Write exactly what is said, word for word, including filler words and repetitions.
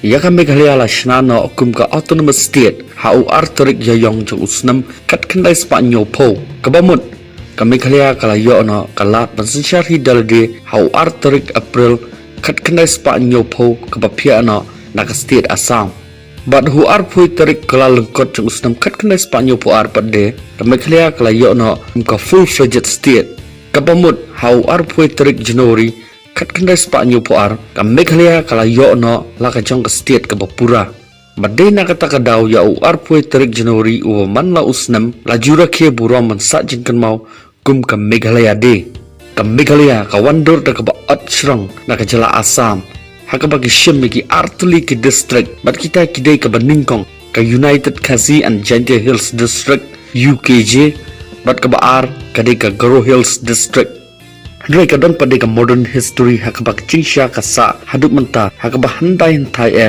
Ïa ka Meghalaya la shna noh kum ka Autonomous State ha u ar tarik Ïaïong jong u snem khatkhyndai spah hynñiewphew. Kaba mut, ka Meghalaya ka la ïoh noh ka lad ban synshar hi da lade ha u ar tarik April khatkhyndai spah hynñiewphew, kaba phiah noh na ka state Assam. Bad ha u arphew tarik Kyllalyngkot jong u snem khatkhyndai spah hynñiewphew ar pat de, ka Meghalaya ka la ïoh noh kum ka full-fledged state. Kaba mut, ha u arphew tarik January khatkhyndai spah hynñiewphew ar, ka Meghalaya ka la ïoh noh la ka jong ka state kaba pura. Bad dei na kata ka daw, ïa u arphew tarik January uba man la u snem, la ju rakhe burom ban sah jingkynmaw kum ka Meghalaya Day. Ka Meghalaya ka wan dur da kaba ot shrong na ka jylla Assam, ha kaba ki shim ïa ki ar tylli ki district, bad kita ki dei kaba nyngkong ka United Khasi and Jaintia Hills District, U K J, bad kaba ar ka dei ka Garo Hills District. Hynrei ka don pat de ka modern history ha kaba ka jingshisha ka sah haduh mynta, ha kaba hyndai hynthai eh